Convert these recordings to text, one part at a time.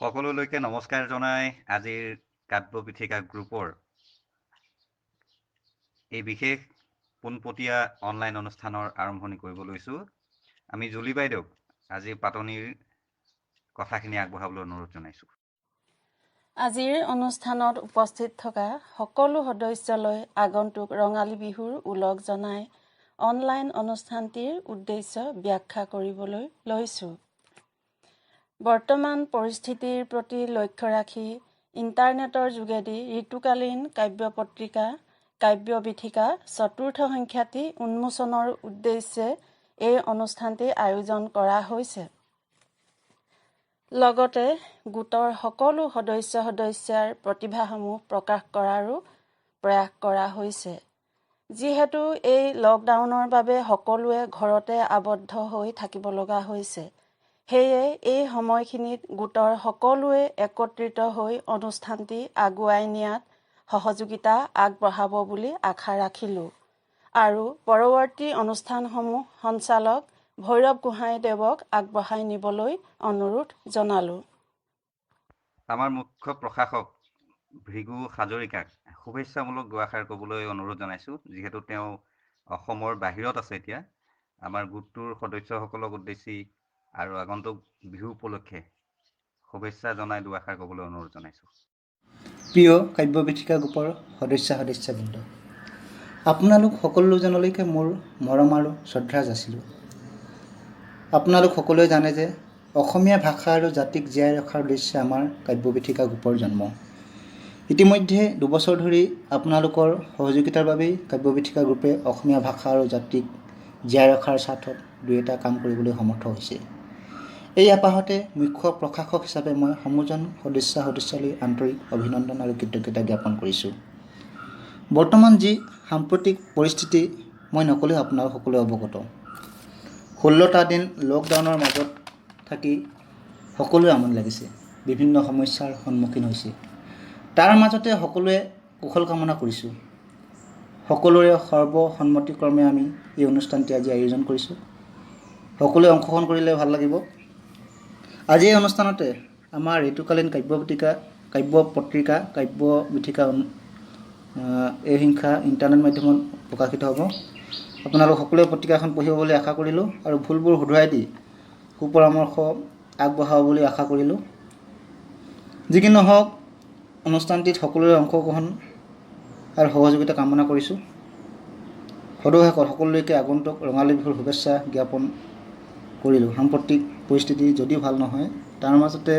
সকলোলৈকে নমস্কাৰ জনাই আজিৰ কাব্যবীথিকা গ্ৰুপৰ এই বিশেষ পোনপটীয়া অনলাইন অনুষ্ঠানৰ আৰম্ভণি কৰিব লৈছোঁ। আমি জুলি বাইদেউক আজিৰ পাতনিৰ কথাখিনি আগবঢ়াবলৈ অনুৰোধ জনাইছোঁ। আজিৰ অনুষ্ঠানত উপস্থিত থকা সকলো সদস্যলৈ আগন্তুক ৰঙালী বিহুৰ ওলগ জনাই অনলাইন অনুষ্ঠানটিৰ উদ্দেশ্য ব্যাখ্যা কৰিবলৈ লৈছোঁ। বৰ্তমান পৰিস্থিতিৰ প্ৰতি লক্ষ্য ৰাখি ইণ্টাৰনেটৰ যোগেদি ঋতুকালীন কাব্য পত্ৰিকা কাব্যবীথিকা চতুৰ্থ সংখ্যাটি উন্মোচনৰ উদ্দেশ্যে এই অনুষ্ঠানটি আয়োজন কৰা হৈছে। লগতে গোটৰ সকলো সদস্য সদস্যাৰ প্ৰতিভাসমূহ প্ৰকাশ কৰাৰো প্ৰয়াস কৰা হৈছে। যিহেতু এই লকডাউনৰ বাবে সকলোৱে ঘৰতে আবদ্ধ হৈ থাকিব লগা হৈছে, সেয়ে এই সময়খিনিত গোটৰ সকলোৱে একত্ৰিত হৈ অনুষ্ঠানটি আগুৱাই নিয়াত সহযোগিতা আগবঢ়াব বুলি আশা ৰাখিলোঁ আৰু পৰৱৰ্তী অনুষ্ঠানসমূহ সঞ্চালক ভৈৰৱ গোহাঁইদেৱক আগবঢ়াই নিবলৈ অনুৰোধ জনালোঁ। আমাৰ মুখ্য প্ৰশাসক ভৃগু হাজৰিকাক শুভেচ্ছামূলক দুআষাৰ ক'বলৈ অনুৰোধ জনাইছোঁ, যিহেতু তেওঁ অসমৰ বাহিৰত আছে এতিয়া। আমাৰ গোটটোৰ সদস্যসকলক উদ্দেশ্যি আৰু আগন্তুক বিহু উপলক্ষে শুভেচ্ছা জনাই দুআষাৰ ক'বলৈ অনুৰোধ জনাইছোঁ। প্ৰিয় কাব্যবীথিকা গ্ৰুপৰ সদস্য সদস্যাবৃন্দ, আপোনালোক সকলোজনলৈকে মোৰ মৰম আৰু শ্ৰদ্ধা যাচিলোঁ। আপোনালোক সকলোৱে জানে যে অসমীয়া ভাষা আৰু জাতিক জীয়াই ৰখাৰ উদ্দেশ্যে আমাৰ কাব্যবীথিকা গ্ৰুপৰ জন্ম। ইতিমধ্যে 2 বছৰ ধৰি আপোনালোকৰ সহযোগিতাৰ বাবেই কাব্যবীথিকা গ্ৰুপে অসমীয়া ভাষা আৰু জাতিক জীয়াই ৰখাৰ স্বাৰ্থত দুই এটা কাম কৰিবলৈ সমৰ্থ হৈছে। এই হেঁপাহতে মুখ্য প্ৰশাসক হিচাপে মই সমূহজন সদস্য সদস্যালৈ আন্তৰিক অভিনন্দন আৰু কৃতজ্ঞতা জ্ঞাপন কৰিছোঁ। বৰ্তমান যি সাম্প্ৰতিক পৰিস্থিতি, মই নক'লেও আপোনালোক সকলোৱে অৱগত। 16টা দিন লকডাউনৰ মাজত থাকি সকলোৱে আমনি লাগিছে, বিভিন্ন সমস্যাৰ সন্মুখীন হৈছে। তাৰ মাজতে সকলোৱে কুশল কামনা কৰিছোঁ। সকলোৰে সৰ্বসন্মতিক্ৰমে আমি এই অনুষ্ঠানটি আজি আয়োজন কৰিছোঁ। সকলোৱে অংশগ্ৰহণ কৰিলে ভাল লাগিব। আজি এই অনুষ্ঠানতে আমাৰ ঋতুকালীন কাব্যপত্ৰিকা কাব্য পত্ৰিকা কাব্য বীথিকা এই সংখ্যা ইণ্টাৰনেট মাধ্যমত প্ৰকাশিত হ'ব। আপোনালোক সকলোৱে পত্ৰিকাখন পঢ়িব বুলি আশা কৰিলোঁ আৰু ভুলবোৰ শুধৰাই দি সুপৰামৰ্শ আগবঢ়াব বুলি আশা কৰিলোঁ। যি কি নহওক, অনুষ্ঠানটিত সকলোৰে অংশগ্ৰহণ আৰু সহযোগিতা কামনা কৰিছোঁ। সদৌ শেষত সকলোলৈকে আগন্তুক ৰঙালী বিহুৰ শুভেচ্ছা জ্ঞাপন কৰিলোঁ। সাম্প্ৰতিক পৰিস্থিতি যদিও ভাল নহয়, তাৰ মাজতে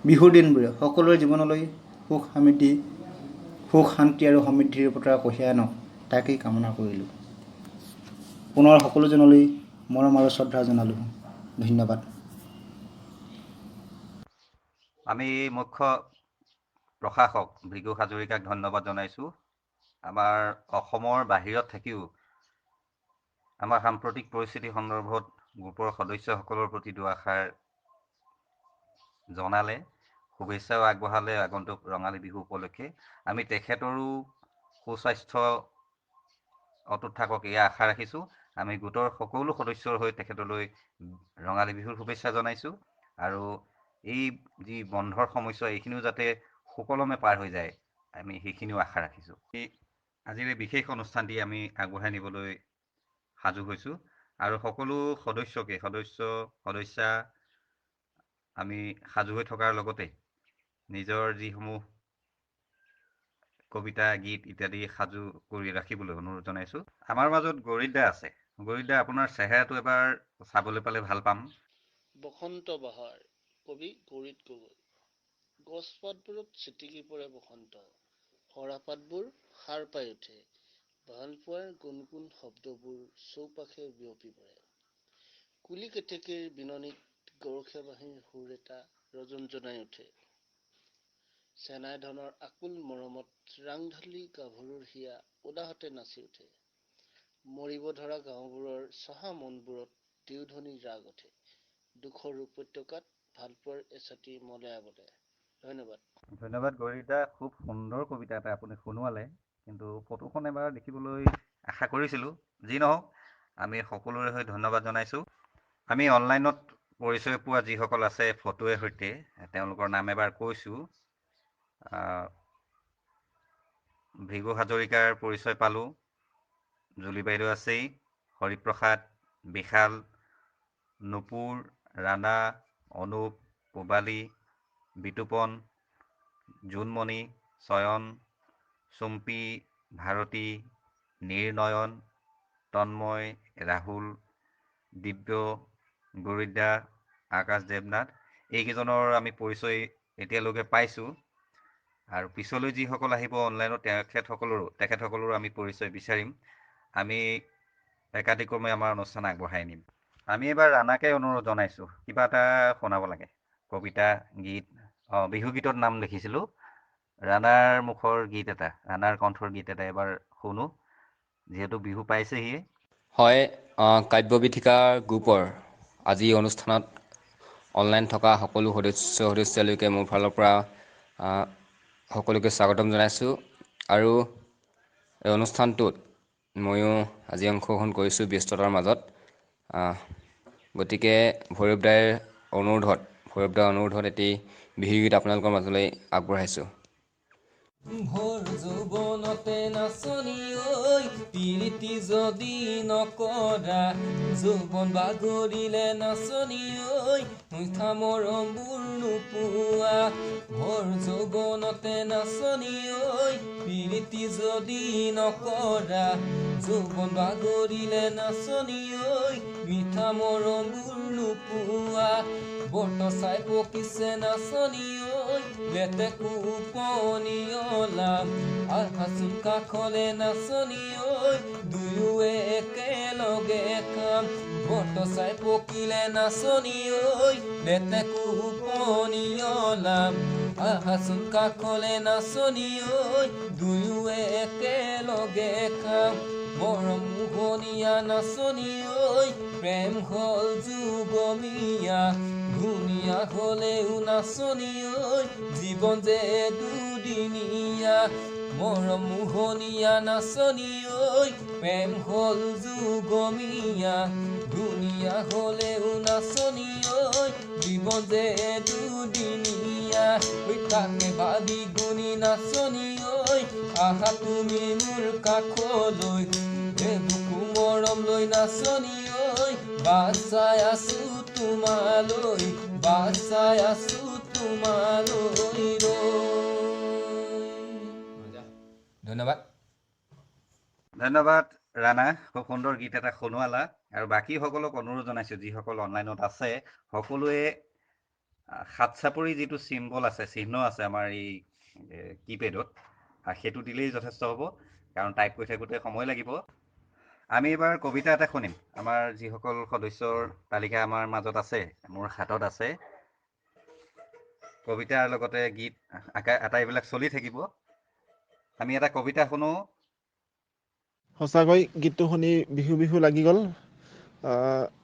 বিহুৰ দিনবোৰে সকলোৰে জীৱনলৈ সুখ সমৃদ্ধি, সুখ শান্তি আৰু সমৃদ্ধিৰ বতৰা কঢ়িয়াই আনক, তাকেই কামনা কৰিলোঁ। পুনৰ সকলোজনলৈ মৰম আৰু শ্ৰদ্ধা জনালোঁ। ধন্যবাদ। আমি মুখ্য প্ৰশাসক ভৃগু হাজৰিকাক ধন্যবাদ জনাইছোঁ। আমাৰ অসমৰ বাহিৰত থাকিও আমাৰ সাম্প্ৰতিক পৰিস্থিতি সন্দৰ্ভত গ্ৰুপৰ সদস্যসকলৰ প্ৰতি দুআষাৰ জনালে, শুভেচ্ছাও আগবঢ়ালে আগন্তুক ৰঙালী বিহু উপলক্ষে। আমি তেখেতৰো সুস্বাস্থ্য অটুট থাকক, এয়া আশা ৰাখিছোঁ। আমি গোটৰ সকলো সদস্যৰ হৈ তেখেতলৈ ৰঙালী বিহুৰ শুভেচ্ছা জনাইছোঁ আৰু এই যি বন্ধৰ সময়ছোৱা, এইখিনিও যাতে সুকলমে পাৰ হৈ যায়, আমি সেইখিনিও আশা ৰাখিছোঁ। আজিৰ এই বিশেষ অনুষ্ঠানটি আমি আগবঢ়াই নিবলৈ সাজু হৈছোঁ আৰু সকলো সদস্যকে, সদস্য সদস্যা আমি সাজু হৈ থকাৰ লগতে নিজৰ যিসমূহ কবিতা, গীত ইত্যাদি সাজু কৰি ৰাখিবলৈ অনুৰোধ জনাইছোঁ। আমাৰ মাজত গৌৰীদা আছে। গৌৰীদা, আপোনাৰ চেহেৰাটো এবাৰ চাবলৈ পালে ভাল পাম। বসন্ত বাহাৰ, কবি গৌৰীত গগৈ। গছপাতবোৰত ছিটিকি পৰে বসন্ত, সৰাপাতবোৰ সাৰ পাই উঠে, ভালপোৱাৰ গুণগুণ শব্দবোৰ চৌপাশে বিয়পি পৰে। কুলি কেতেকীৰ বিননিত গৰখীয়া বাঁহীৰ সুৰ এটা ৰজনজনাই উঠে। চেনাই ধনৰ আকুল মৰমত ৰাংঢালী গাভৰুৰ হিয়া উদাহতে নাচি উঠে। মৰিব ধৰা গাঁওবোৰৰ চহা মনবোৰত দেওধনী ৰাগ উঠে। দুখৰ উপত্যকাত ভালপোৱাৰ এছাটি মলয়া বলে। ধন্যবাদ। ধন্যবাদ গৌৰীদা, খুব সুন্দৰ কবিতা এটা আপুনি শুনোৱালে, কিন্তু ফটোখন এবাৰ দেখিবলৈ আশা কৰিছিলোঁ। যি নহওক, আমি সকলোৰে হৈ ধন্যবাদ জনাইছোঁ। আমি অনলাইনত পৰিচয় পোৱা যিসকল আছে ফটোৰে সৈতে, তেওঁলোকৰ নাম এবাৰ কৈছোঁ। ভৃগু হাজৰিকাৰ পৰিচয় পালোঁ, জুলি বাইদেউ আছেই, হৰিপ্ৰসাদ, বিশাল, নুপুৰ, ৰাণা, অনুপ, পূবালী, বিতুপন, জোনমণি, চয়ন, চুম্পী, ভাৰতী, নিৰ্নয়ন, তন্ময়, ৰাহুল, দিব্য, গৰুদ্যা, আকাশ দেৱনাথ, এইকেইজনৰ আমি পৰিচয় এতিয়ালৈকে পাইছোঁ। আৰু পিছলৈ যিসকল আহিব অনলাইনত তেখেতসকলৰো আমি পৰিচয় বিচাৰিম। আমি একাদিক্ৰমে আমাৰ অনুষ্ঠান আগবঢ়াই নিম। আমি এইবাৰ ৰাণাকে অনুৰোধ জনাইছোঁ, কিবা এটা শুনাব লাগে, কবিতা, গীত। অঁ, বিহু গীতত নাম লিখিছিলোঁ, ৰাণাৰ মুখৰ গীত এটা, ৰাণাৰ কণ্ঠৰ গীত এটা এবাৰ শুনো, যিহেতু বিহু পাইছেহিয়ে। হয়, কাব্যবীথিকা গ্ৰুপৰ আজি অনুষ্ঠানত অনলাইন থকা সকলো সদস্য সদস্যালৈকে মোৰ ফালৰ পৰা সকলোকে স্বাগতম জনাইছোঁ। আৰু এই অনুষ্ঠানটোত ময়ো আজি অংশগ্ৰহণ কৰিছোঁ ব্যস্ততাৰ মাজত। গতিকে ভৈৰৱ দাৰ অনুৰোধত এটি বিহুগীত আপোনালোকৰ মাজলৈ আগবঢ়াইছোঁ। ভোৰ যৌৱনতে নাচনী ঐ, পিৰিতি যদি নকৰা, যৌৱন বাগৰিলে নাচনী ঐ, মিঠা মৰমবোৰ নোপোৱা। ভোৰ যৌৱনতে নাচনী ঐ, পিৰিতি যদি নকৰা, যৌৱন বাগৰিলে নাচনী ঐ, মিঠা মৰমবোৰ নোপোৱা। বতৰ চাই পকিছে নাচনী ঐ, লেটেকু পনিয়লা, আহাচোন কাষলে নাচনী ঐ, দুয়োৱে একেলগে খাম। বতৰ চাই পকিলে নাচনী ঐ, লেটেকু পনিয়লা, আহাচোন কাষলে নাচনী ঐ, দুয়োৱে একেলগে খাম। মৰম মোহনীয়া নাচনী ঐ, প্ৰেম হ'ল যুগমীয়া, ধুনীয়া হ'লেও নাচনী ঐ, জীৱন যে দুদিনীয়া। মৰম মোহনীয়া নাচনী ঐ, প্ৰেম হ'ল যুগমীয়া, ধুনীয়া হ'লেও নাচনী ঐ, জীৱন যে দুদিনীয়া। ঐ তাকে ভাবি গুণি নাচনী ঐ, আহা তুমি মোৰ কাষলৈ, বুকু মৰম লৈ নাচনী ঐ, বাট চাই আছো তোমালৈ, বাট চাই আছো তোমালৈ ৰৈ। ধন্যবাদ। ধন্যবাদ ৰাণা, খুব সুন্দৰ গীত এটা শুনোৱালা। আৰু বাকীসকলক অনুৰোধ জনাইছোঁ, যিসকল অনলাইনত আছে সকলোৱে হাত চাপৰি যিটো চিম্বল আছে, চিহ্ন আছে আমাৰ এই কিপেডত, সেইটো দিলেই যথেষ্ট হ'ব, কাৰণ টাইপ কৰি থাকোঁতে সময় লাগিব। আমি এইবাৰ কবিতা এটা শুনিম। আমাৰ যিসকল সদস্যৰ তালিকা আমাৰ মাজত আছে, মোৰ হাতত আছে, কবিতাৰ লগতে গীত আটাইবিলাক চলি থাকিব। আমি এটা কবিতা শুনো। সঁচাকৈ গীতটো শুনি বিহু বিহু লাগি গ'ল।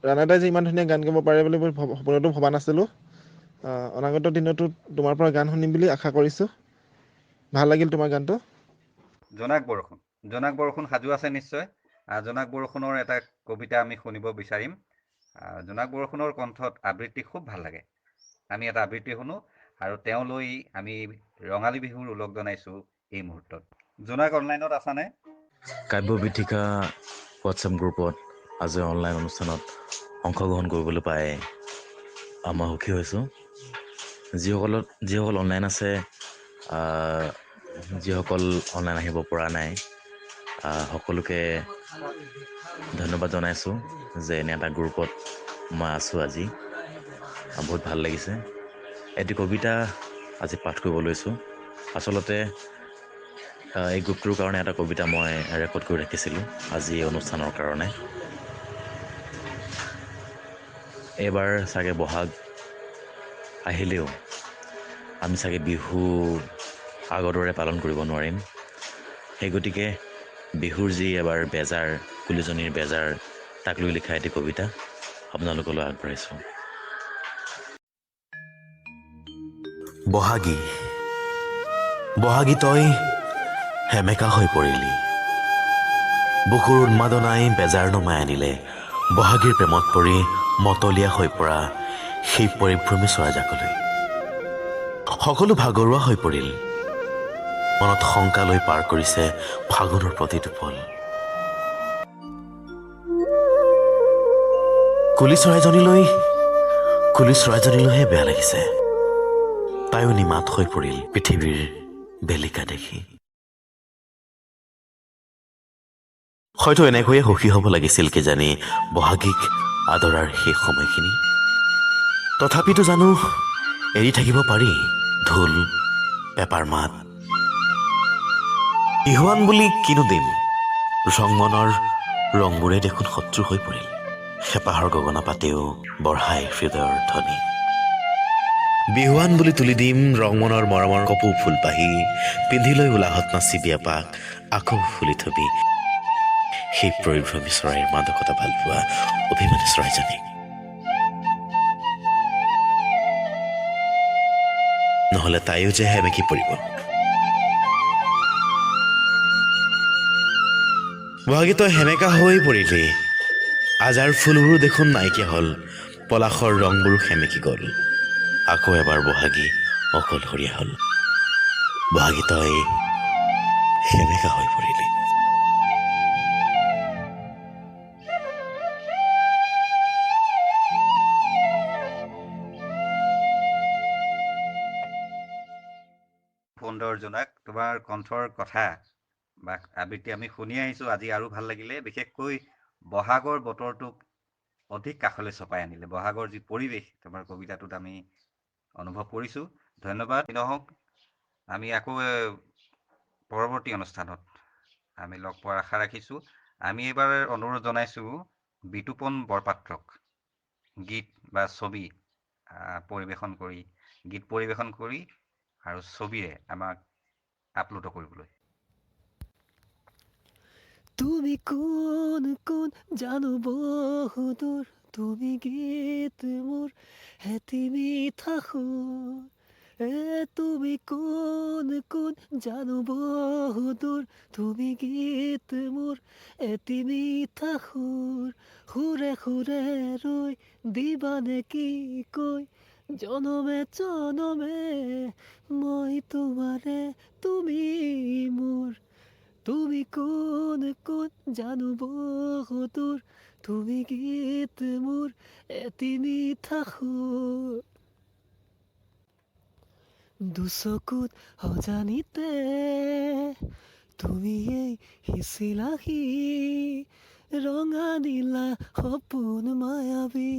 ৰাণাদাই যে ইমান ধুনীয়া গান গাব পাৰে বুলি মই সপোনতো ভবা নাছিলোঁ। অনাগত দিনতো তোমাৰ পৰা গান শুনিম বুলি আশা কৰিছোঁ। ভাল লাগিল তোমাৰ গানটো। জোনাক বৰষুণ, জোনাক বৰষুণ সাজু আছে নিশ্চয়। জোনাক বৰষুণৰ এটা কবিতা আমি শুনিব বিচাৰিম। জোনাক বৰষুণৰ কণ্ঠত আবৃত্তি খুব ভাল লাগে। আমি এটা আবৃত্তি শুনো আৰু তেওঁলৈ আমি ৰঙালী বিহুৰ ওলগ জনাইছোঁ এই মুহূৰ্তত। জোনাক অনলাইনত আছানে? কাব্যবীথিকা হোৱাটছএপ গ্ৰুপত আজি অনলাইন অনুষ্ঠানত অংশগ্ৰহণ কৰিবলৈ পাই মই সুখী হৈছোঁ। যিসকল অনলাইন আছে, যিসকল অনলাইন আহিব পৰা নাই, সকলোকে ধন্যবাদ জনাইছোঁ যে এনে এটা গ্ৰুপত মই আছোঁ আজি, বহুত ভাল লাগিছে। এটি কবিতা আজি পাঠ কৰিব লৈছোঁ। আচলতে এই গ্ৰুপটোৰ কাৰণে এটা কবিতা মই ৰেকৰ্ড কৰি ৰাখিছিলোঁ আজি এই অনুষ্ঠানৰ কাৰণে। এইবাৰ চাগে বহাগ আহিলেও আমি চাগে বিহু আগৰ দৰে পালন কৰিব নোৱাৰিম। সেই গতিকে বিহুৰ যি এবাৰ বেজাৰ, কুলিজনীৰ বেজাৰ, তাক লৈ লিখা এটি কবিতা আপোনালোকলৈ আগবঢ়াইছোঁ। বহাগী বহাগী তই সেমেকা হৈ পৰিলি, বুকুৰ উন্মাদনাই বেজাৰ নমাই আনিলে। বহাগীৰ প্ৰেমত পৰি মতলীয়া হৈ পৰা সেই পৰিভ্ৰমী চৰাইজাকলৈ। সকলো ভাগৰুৱা হৈ পৰিল। মনত শংকা লৈ পাৰ কৰিছে ফাগুনৰ প্ৰতিটো পল। কুলি চৰাইজনীলৈহে বেয়া লাগিছে। তাইও নিমাত হৈ পৰিল পৃথিৱীৰ বেলিকা দেখি। হয়তো এনেকৈয়ে সুখী হ'ব লাগিছিল কিজানি বহাগীক আদৰাৰ সেই সময়খিনি। তথাপিতো জানো এৰি থাকিব পাৰি ঢোল পেপাৰ মাত। বিহুৱান বুলি কিনো দিম, ৰংমনৰ ৰংবোৰে দেখোন শত্ৰু হৈ পৰিল। হেঁপাহৰ গগনা পাতেও বঢ়াই হৃদয়ৰ ধ্বনি। বিহুৱান বুলি তুলি দিম ৰংমনৰ মৰমৰ কপৌ ফুলপাহি, পিন্ধি লৈ উলাহত নাচিবি এপাক, আকৌ ফুলি থবি সেই পৰিভ্ৰমী চৰাইৰ মাদকতা ভালপোৱা অভিমানী চৰাইজনীক। নহ'লে তাইও যে সেমেকি পৰিব। বহাগী তই সেমেকা হৈ পৰিলি। আজাৰ ফুলবোৰো দেখোন নাইকিয়া হ'ল, পলাশৰ ৰংবোৰো সেমেকি গ'ল। আকৌ এবাৰ বহাগী অকলশৰীয়া হ'ল। বহাগী তই সেমেকা হৈ পৰিলি। সুন্দৰ জোনাক, তোমাৰ কণ্ঠৰ কথা বা আবৃত্তি আমি শুনি আহিছোঁ, আজি আৰু ভাল লাগিলে। বিশেষকৈ বহাগৰ বতৰটোক অধিক কাষলৈ চপাই আনিলে। বহাগৰ যি পৰিৱেশ তোমাৰ কবিতাটোত আমি অনুভৱ কৰিছোঁ। ধন্যবাদ। নহওক, আমি আকৌ পৰৱৰ্তী অনুষ্ঠানত আমি লগ পোৱাৰ আশা ৰাখিছোঁ। আমি এইবাৰ অনুৰোধ জনাইছোঁ বিতুপন বৰপাত্ৰক গীত বা ছবি পৰিৱেশন কৰি, গীত পৰিৱেশন কৰি আৰু ছবিৰে আমাক আপ্লুত কৰিবলৈ। তুমি কোন কোন জানো বহুদূৰ, তুমি গীত মোৰ এটি মিঠা সুৰ। এ তুমি কোন কোন জানো বহুদূৰ, তুমি গীত মোৰ এটি মিঠা সুৰ। সুৰে সুৰে ৰৈ দিবানে কি কৈ, জনমে জনমে মই তোমাৰে তুমি মোৰ। তুমি কোন কোন জানো বহুদূৰ, তুমি গীত মোৰ এটি মিঠা সুৰ। দুচকুত অজানিতে তুমি এই সিঁচিলাহি ৰঙা নীলা সপোন মায়াবী।